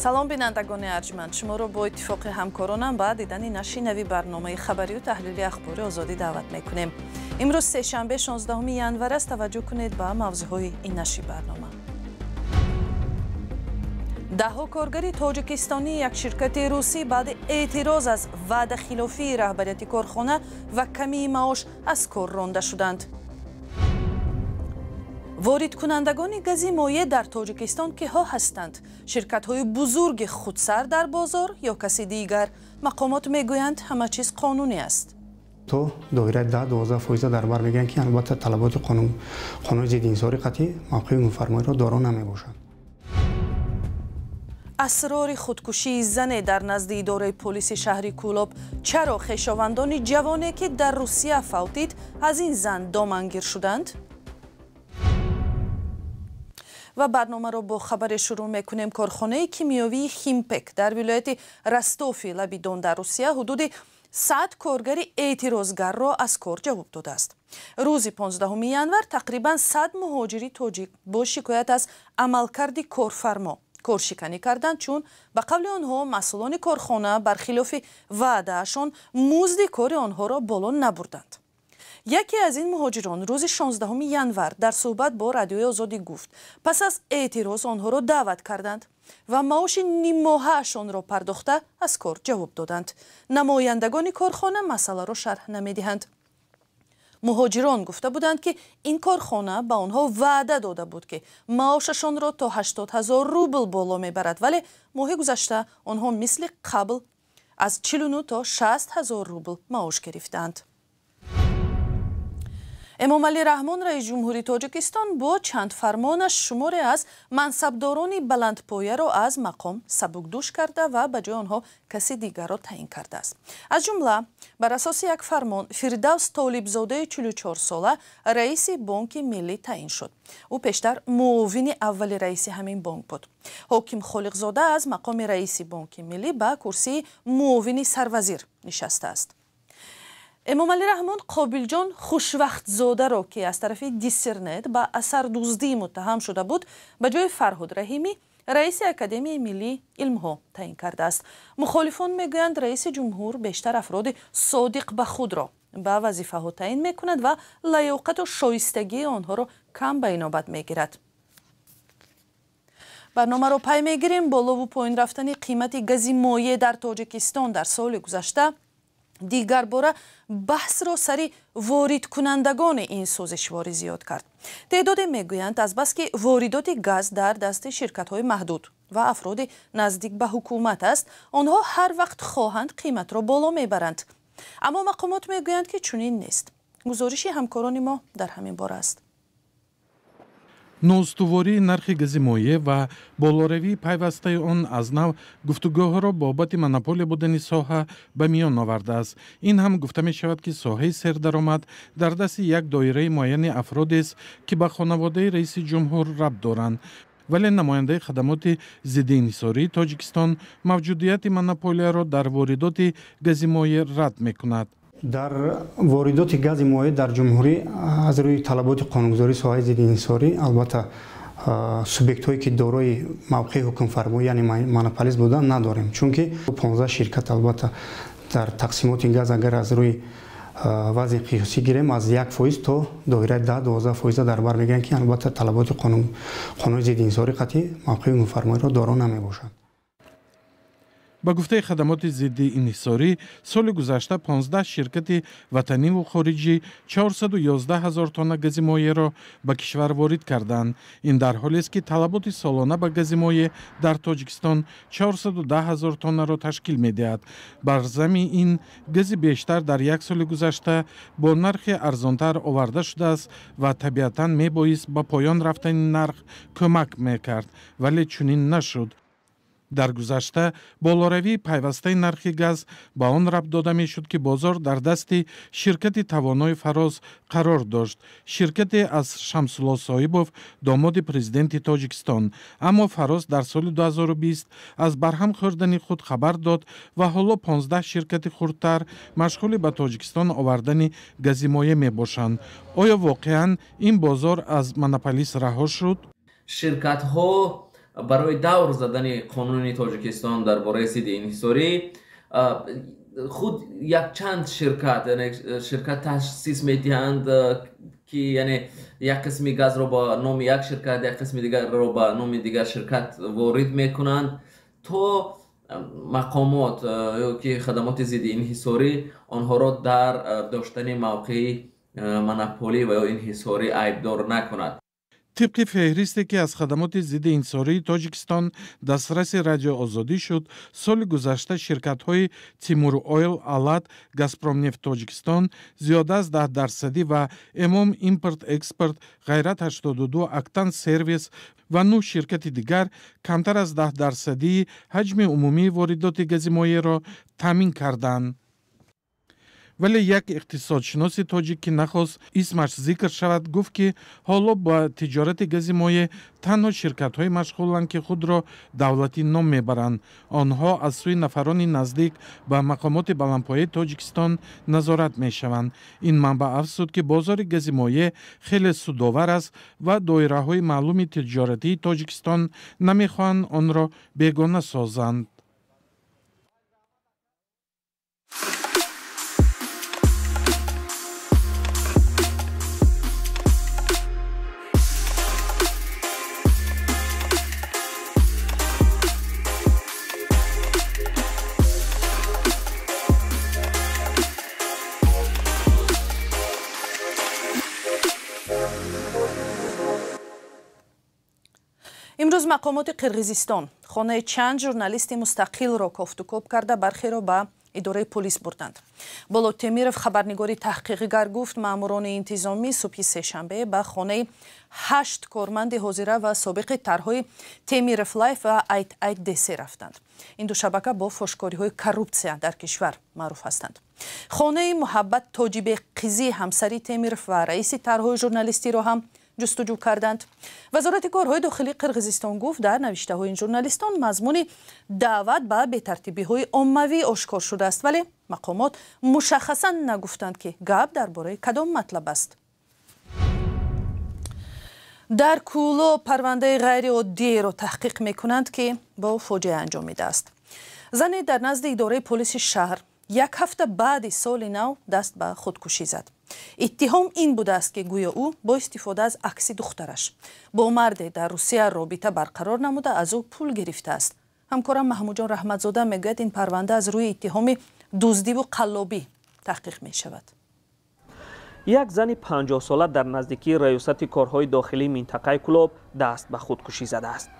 Салом, бинандагони арҷманд. Шуморо бо иттифоқи ҳамкоронам ба дидани нашри нави барномаи хабарию таҳлили Ахбори Озодӣ даъват мекунем. Имрӯз сешанбе, 16 январ аст. Таваҷҷӯҳ кунед ба мавзӯъҳои ин нашри барнома. Даҳҳо коргари тоҷикистонии як ширкати русӣ баъди эътироз аз ваъдахилофии раҳбарияти корхона ва камии маош аз кор ронда шуданд. Воридкунандагони гази моеъ дар Тоҷикистон киҳо ҳастанд? Ширкатҳои бузурги худсар дар бозор ё каси дигар? Мақомот мегӯянд, ҳама чиз қонунӣ аст. То доираи 10-12 фоиза дар бар мегиранд, ки албатта талаботи қонуни зидди инҳисорӣ қатъӣ мавқеи ҳукмфармоиро доро намебошад. Асрори худкушии зане дар назди идораи полиси шаҳри Кӯлоб. Чаро хешовандони ҷавоне, ки дар Русия фавтид, аз ин зан домангир шуданд? Ва барномаро бо хабаре шурӯъ мекунем. Корхонаи кимиёвии Химпек дар вилояти Ростофи лаби Дон дар Русия ҳудуди 100 коргари эътирозгарро аз кор ҷавоб додааст. Рӯзи 15 январ тақрибан 100 муҳоҷири тоҷик бо шикоят аз амалкарди корфармо коршиканӣ карданд, чун ба қавли онҳо масъулони корхона бархилофи ваъдаашон музди кори онҳоро боло набурданд. Яке аз ин муҳоҷирон рӯзи 16 январ дар суҳбат бо Радиои Озодӣ гуфт, пас аз эътироз онҳоро даъват карданд ва маоши ниммоҳаашонро пардохта аз кор ҷавоб доданд. Намояндагони корхона масъаларо шарҳ намедиҳанд. Муҳоҷирон гуфта буданд, ки ин корхона ба онҳо ваъда дода буд, ки маошашонро то 80 000 рубл боло мебарад, вале моҳи гузашта онҳо мисли қабл аз 49 то 60 ҳазор рубл маош гирифтаанд. Эмомалӣ Раҳмон, раиси ҷумҳури Тоҷикистон, бо чанд фармонаш шуморе аз мансабдорони баландпояро аз мақом сабукдӯш карда ва ба ҷои онҳо каси дигарро таъин кардааст. Аз ҷумла, бар асоси як фармон, Фирдавс Толибзодаи 44сола раиси Бонки Миллӣ таъин шуд. Ӯ пештар муовини аввали раиси ҳамин бонк буд. Ҳоким Холиқзода аз мақоми раиси Бонки Миллӣ ба курсии муовини сарвазир нишастааст. Эмомалӣ Раҳмон Қобилҷон Хушвахтзодаро, ки аз тарафи Диссернет ба асардуздӣ муттаҳам шуда буд, ба ҷои Фарҳуд Раҳимӣ раиси Академияи миллии илмҳо таъин кардааст. Мухолифон мегӯянд, раиси ҷумҳур бештар афроди содиқ ба худро ба вазифаҳо таъин мекунад ва лаёқату шоистагии онҳоро кам ба инобат мегирад. Барномаро пай мегирем. Болову поин рафтани қимати гази моеъ дар Тоҷикистон дар соли гузашта дигарбора баҳсро сари воридкунандагони ин сӯзишворӣ зиёд кард. Теъдоде мегӯянд, азбаски воридоти газ дар дасти ширкатҳои маҳдуд ва афроди наздик ба ҳукумат аст, онҳо ҳар вақт хоҳанд қиматро боло мебаранд. Аммо мақомот мегӯянд, ки чунин нест. Гузориши ҳамкорони мо дар ҳамин бора аст. Ноустувории нархи гази моеъ ва болоравии пайвастаи он аз нав гуфтугӯҳоро бобати монополия будани соҳа ба миён овардааст. Ин ҳам гуфта мешавад, ки соҳаи сердаромад дар дасти як доираи муайяни афродест, ки ба хонаводаи раиси ҷумҳур рабт доранд. Вале намояндаи хадамоти зидди инҳисории Тоҷикистон мавҷудияти монополияро дар воридоти гази моеъ рад мекунад. Дар воридоти гази моеъ дар ҷумҳурӣ аз рӯи талаботи қонунгузории соҳаи зидди инҳисорӣ, албатта, субъектҳое, ки дорои мавқеи ҳукмфармоӣ, яъне монополист будан, надорем, чунки 15 ширкат, албатта, дар тақсимоти газ, агар аз рӯи вазъи қиёсӣ гирем, аз 1 фоиз то доираи 10-12 фоиза дар бар мегиранд, ки албатта талаботи қонуни зидди инҳисорӣ қатъӣ мавқеи ҳукмфармоиро доро намебошад. Ба гуфтаи хадамоти зидди инҳисорӣ, соли гузашта 15 ширкати ватаниву хориҷӣ 411 ҳазор тонна гази моеъро ба кишвар ворид карданд. Ин дар ҳолест, ки талаботи солона ба гази моеъ дар Тоҷикистон 410 ҳазор тоннаро ташкил медиҳад. Бар зами ин, гази бештар дар як соли гузашта бо нархи арзонтар оварда шудааст ва табиатан мебоист ба поён рафтани нарх кӯмак мекард, вале чунин нашуд. Дар гузашта болоравии пайвастаи нархи газ ба он рабт дода мешуд, ки бозор дар дасти ширкати тавонои Фароз қарор дошт, ширкате аз Шамсулло Соҳибов, домоди президенти Тоҷикистон. Аммо Фароз дар соли 2020 аз барҳам хӯрдани худ хабар дод ва ҳоло 15 ширкати хурдтар машғули ба Тоҷикистон овардани гази моеъ мебошанд. Оё воқеан ин бозор аз монополист раҳо шуд? Ширкатҳо Барои давр задани қонуни Тоҷикистон дар бораи зидди инҳисорӣ худ якчанд ширкат, яъне ширкат таъсис медиҳанд, ки яъне як қисми газро ба номи як ширкат, як қисми дигарро ба номи дигар ширкат ворид мекунанд, то мақомот ё ки хадамоти зидди инҳисорӣ онҳоро дар доштани мавқеи монополӣ ва ё инҳисорӣ айбдор накунад. Тибқи феҳристе, ки аз хадамоти зидди инҳисории Тоҷикистон дастраси Радио Озодӣ шуд, соли гузашта ширкатҳои Тимур Ойл, Алат, Газпромнефт Тоҷикистон зиёда аз 10% ва Эмом Импорт Экспорт, Ғайрат 82, Актан Сервис ва 9 ширкати дигар камтар аз 10% ҳаҷми умумии воридоти гази моеъро таъмин карданд. Вале як иқтисодшиноси тоҷик, ки нахост исмаш зикр шавад, гуфт, ки ҳоло ба тиҷорати гази моеъ танҳо ширкатҳое машғуланд, ки худро давлатӣ ном мебаранд. Онҳо аз сӯи нафарони наздик ба мақомоти баландпояи Тоҷикистон назорат мешаванд. Ин манбаъ афзуд, ки бозори гази моеъ хеле судовар аст ва доираҳои маълуми тиҷоратии Тоҷикистон намехоҳанд онро бегона созанд. Имрӯз мақомоти Қирғизистон хонаи чанд журналисти мустақилро кофтукоб карда, бархеро ба идораи полис бурданд. Болот Темиров, хабарнигори таҳқиқгар, гуфт, маъмурони интизомӣ субҳи сешанбе ба хонаи 8 корманди ҳозира ва собиқи тарҳҳои Темиров Лайф ва Айт Айт Десе рафтанд. Ин ду шабака бо фошкориҳои коррупсия дар кишвар маъруф ҳастанд. Хонаи Муҳаббат Тоҷибекқизӣ, ҳамсари Темиров ва раиси тарҳҳои журналистиро ҳам ҷустуҷӯ карданд. Вазорати корҳои дохилии Қирғизистон гуфт, дар навиштаҳои ин журналистон мазмуни даъват ба бетартибиҳои оммавӣ ошкор шудааст, вале мақомот мушаххасан нагуфтанд, ки гап дар бораи кадом матлаб аст. Дар Кӯлоб парвандаи ғайриоддиеро таҳқиқ мекунанд, ки бо фоҷиа анҷомидааст. Зане дар назди идораи полиси шаҳр як ҳафта баъди соли нав даст ба худкушӣ зад. Иттиҳом ин будааст, ки гӯё ӯ бо истифода аз акси духтараш бо марде дар Русия робита барқарор намуда, аз ӯ пул гирифтааст. Ҳамкорам Маҳмудҷон Раҳматзода мегӯяд, ин парванда аз рӯи иттиҳоми дуздиву қаллобӣ таҳқиқ мешавад. Як зани 50-сола дар наздикии раёсати корҳои дохилии минтақаи Кӯлоб даст ба худкушӣ задааст.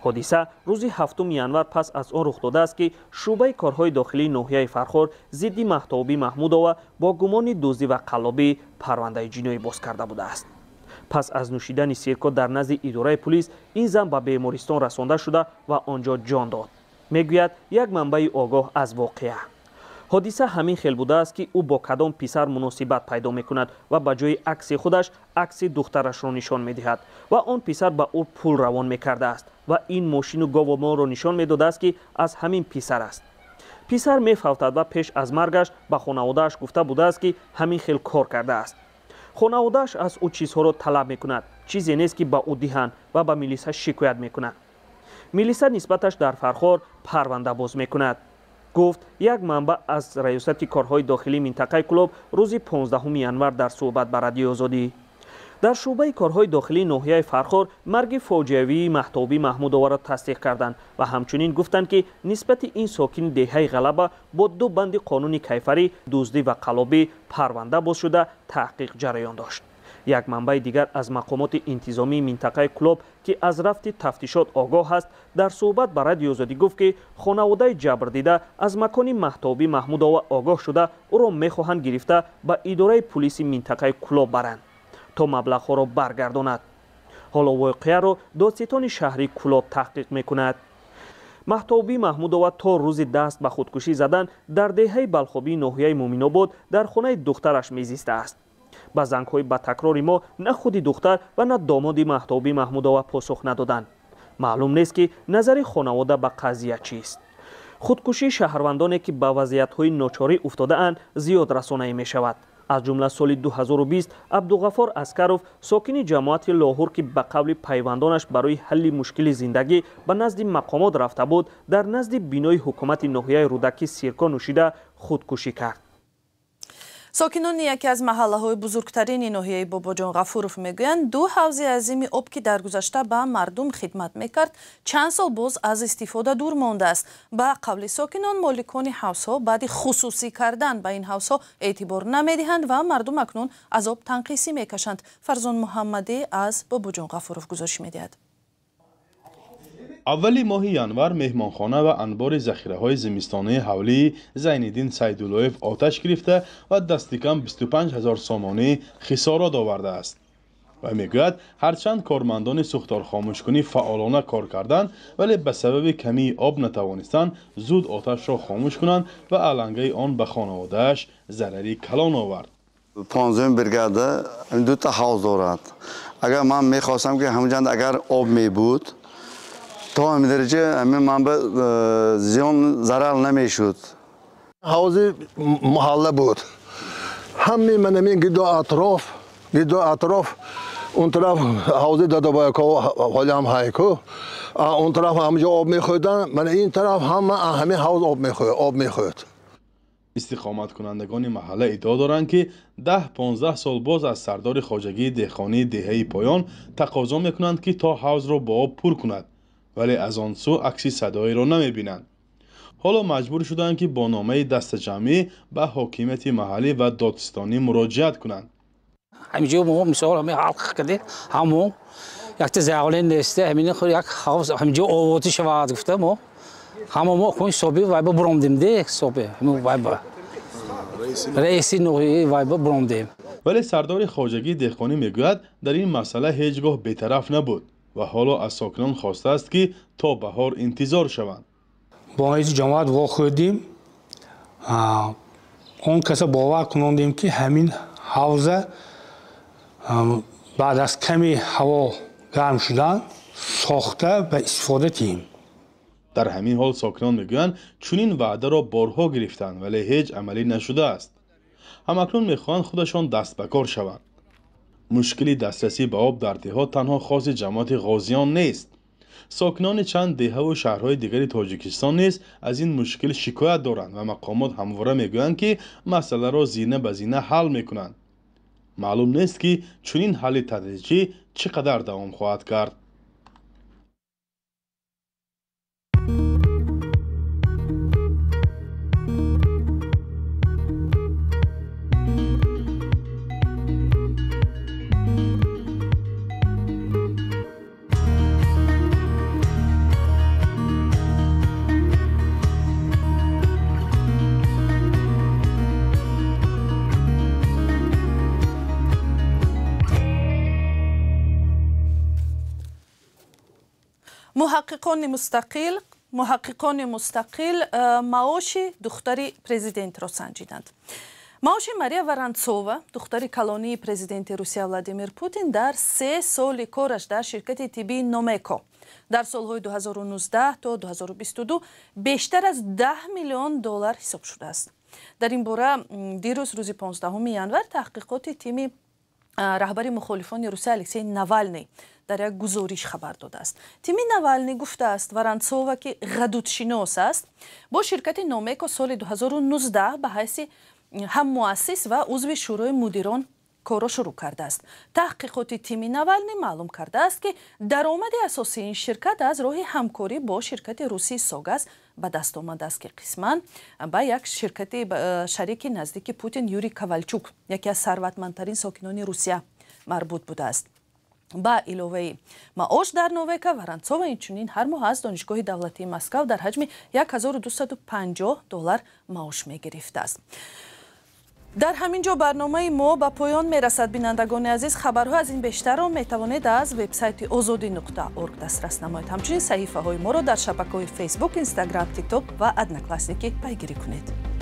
Ҳодиса рӯзи 7 январ пас аз он рух додааст, ки шӯъбаи корҳои дохилии ноҳияи Фархор зидди Маҳтобӣ Маҳмудова бо гумони дуздӣ ва қаллобӣ парвандаи ҷиноӣ боз карда будааст. Пас аз нӯшидани сирко дар назди идораи пулис ин зан ба бемористон расонда шуда ва он ҷо ҷон дод, мегӯяд як манбаи огоҳ аз воқеа. Ҳодиса ҳамин хел будааст, ки ӯ бо кадом писар муносибат пайдо мекунад ва ба ҷои акси худаш акси духтарашро нишон медиҳад ва он писар ба ӯ пул равон мекардааст ва ин мошину гову молро нишон медодааст, ки аз ҳамин писар аст. Писар мефавтад ва пеш аз маргаш ба хонаводааш гуфта будааст, ки ҳамин хел кор кардааст. Хонаводааш аз ӯ чизҳоро талаб мекунад, чизе нест, ки ба ӯ диҳанд, ва ба милиса шикоят мекунад. Милиса нисбаташ дар Фархор парванда боз мекунад, гуфт як манбаъ аз раёсати корҳои дохилии минтақаи Кӯлоб рӯзи 15 январ дар суҳбат ба Радиои Озодӣ. Дар шӯъбаи корҳои дохилии ноҳияи Фархор марги фоҷиавии Маҳтобӣ Маҳмудоваро тасдиқ карданд ва ҳамчунин гуфтанд, ки нисбати ин сокини деҳаи Ғалаба бо ду банди қонуни кайфарӣ, дуздӣ ва қаллобӣ, парванда боз шуда, таҳқиқ ҷараён дошт. Як манбаи дигар аз мақомоти интизомии минтақаи Кӯлоб, ки аз рафти тафтишот огоҳ аст, дар суҳбат ба Радиои Озодӣ гуфт, ки хонаводаи ҷабрдида аз макони Маҳтобӣ Маҳмудова огоҳ шуда, ӯро мехоҳанд гирифта ба идораи пулиси минтақаи Кӯлоб баранд, то маблағҳоро баргардонад. Ҳоло воқеаро додситони шаҳри Кӯлоб таҳқиқ мекунад. Маҳтобӣ Маҳмудова то рӯзи даст ба худкушӣ задан дар деҳаи Балхобии ноҳияи Муъминобод дар хонаи духтараш мезистааст. Ба зангҳои ба такрори мо на худи духтар ва на домоди Маҳтобӣ Маҳмудова посух надоданд. Маълум нест, ки назари хонавода ба қазия чист. Худкушии шаҳрвандоне, ки ба вазъиятҳои ночорӣ уфтодаанд, зиёд расонаӣ мешавад. Аз ҷумла соли 2020 Абдуғаффор Аскаров, сокини ҷамоати Лоҳур, ки ба қавли пайвандонаш барои ҳалли мушкили зиндагӣ ба назди мақомот рафта буд, дар назди бинои ҳукумати ноҳияи Рӯдакӣ сирко нӯшида худкушӣ кард. Сокинони яке аз маҳаллаҳои бузургтарини ноҳияи Бобоҷон Ғафуров мегӯянд, ду ҳавзи азими об, ки дар гузашта ба мардум хидмат мекард, чанд сол боз аз истифода дур мондааст. Ба қавли сокинон, моликони ҳавзҳо баъди хусусӣ кардан ба ин ҳавзҳо эътибор намедиҳанд ва мардум акнун аз об танқисӣ мекашанд. Фарзон Муҳаммадӣ аз Бобоҷон Ғафуров гузориш медиҳад. Аввали моҳи январ меҳмонхона ва анбори захираҳои зимистонии ҳавлии Зайниддин Сайдуллоев оташ гирифта ва дастикам 25 ҳазор сомонӣ хисорот овардааст. Ва мегӯяд, ҳарчанд кормандони сӯхторхомӯшкунӣ фаъолона кор карданд, вале ба сабаби камии об натавонистанд зуд оташро хомӯш кунанд ва алангаи он ба хонаводааш зарари калон овард. 15 бригада дута ҳавз дорад. Агар ман мехостам, ки ҳамҷанд агар об мебуд, то ҳамин дараҷа ҳамин ман ба зиён зарар намешуд. Ҳавзи маҳалла буд. Ҳамаи ман ҳамин гирду атроф, он тараф ҳавзи Дадобояко ҳоли ҳам ҳайку, он тараф ҳамҷо об мехӯрданд, ман ин тараф ҳама ҳамин ҳавз об мехӯрд. Истиқоматкунандагони маҳалла иддао доранд, ки 10-15 сол боз аз сардори хоҷагии деҳқонии деҳаи Поён тақозо мекунанд, ки то ҳавзро бо об пур кунад, вале аз он сӯ акси садоеро намебинанд. Ҳоло маҷбур шуданд, ки бо номаи дастаҷамъӣ ба ҳокимияти маҳаллӣ ва додстонӣ муроҷиат кунанд. Ҳаминҷо мо мисол ҳамин ҳалқ кардем, ҳамо якта зағле несте, ҳамин як ҳавз ҳаминҷо овотӣ шавад гуфта мо ҳамо мо кун ҳисоби вайба буромдем де ҳисоби ҳамин вайба раиси ноҳияи вайба буромдем. Вале сардори хоҷагии деҳқонӣ мегӯяд, дар ин масъала ҳеҷ гоҳ бетараф набуд ва ҳоло аз сокинон хостааст, ки то баҳор интизор шаванд. Бо ҳайси ҷамоат вохӯрдем, он каса бовар кунондем, ки ҳамин ҳавза баъд аз ками ҳаво гарм шудан сохта ба истифода диҳем. Дар ҳамин ҳол сокинон мегӯянд, чунин ваъдаро борҳо гирифтанд, вале ҳеҷ амалӣ нашудааст. Ҳамакнун мехоҳанд худашон даст ба кор шаванд. Мушкили дастрасӣ ба об дар деҳот танҳо хоси ҷамоати Ғозиён нест. Сокинони чанд деҳаву шаҳрҳои дигари Тоҷикистон низ аз ин мушкил шикоят доранд ва мақомот ҳамвора мегӯянд, ки масъаларо зина ба зина ҳал мекунанд. Маълум нест, ки чунин ҳалли тадриҷӣ чӣ қадар давом хоҳад кард. Муҳаққиқони мустақил маоши духтари президентро санҷиданд. Маоши Мария Воронцова, духтари калонии президенти Русия Владимир Путин, дар 3 соли кораш дар ширкати тиббии Номеко дар солҳои 2019 то 2022 бештар аз 10 миллион доллар ҳисоб шудааст. Дар ин бора дирӯз рӯзи 15 январ таҳқиқоти тими раҳбари мухолифони Русия Алексей Навалный дар як гузориш хабар додааст. Тими Навалный гуфтааст, Воронцова, ки ғадудшинос аст, бо ширкати Номеко соли 2019 ба ҳайси ҳам муассис ва узви шӯрои мудирон корро шурӯъ кардааст. Таҳқиқоти тими Навалный маълум кардааст, ки даромади асосии ин ширкат аз роҳи ҳамкорӣ бо ширкати русии Согаз ба даст омадааст, ки қисман ба як ширкати шарики наздики Путин Юрий Ковалчук, яке аз сарватмандтарин сокинони Русия, марбут будааст. Ба иловаи маош дар Новека, Воронцова инчунин ҳар моҳ аз Донишгоҳи давлатии Москав дар ҳаҷми 1250 доллар маош мегирифтааст. Дар ҳамин ҷо барномаи мо ба поён мерасад. Бинандагони азиз, хабарҳо аз ин бештарро метавонед аз вебсайти озодӣ.орг дастрас намоед. Ҳамчунин саҳифаҳои моро дар шабакаҳои Фейсбук, Инстаграм, Тикток ва Одноклассники пайгирӣ кунед.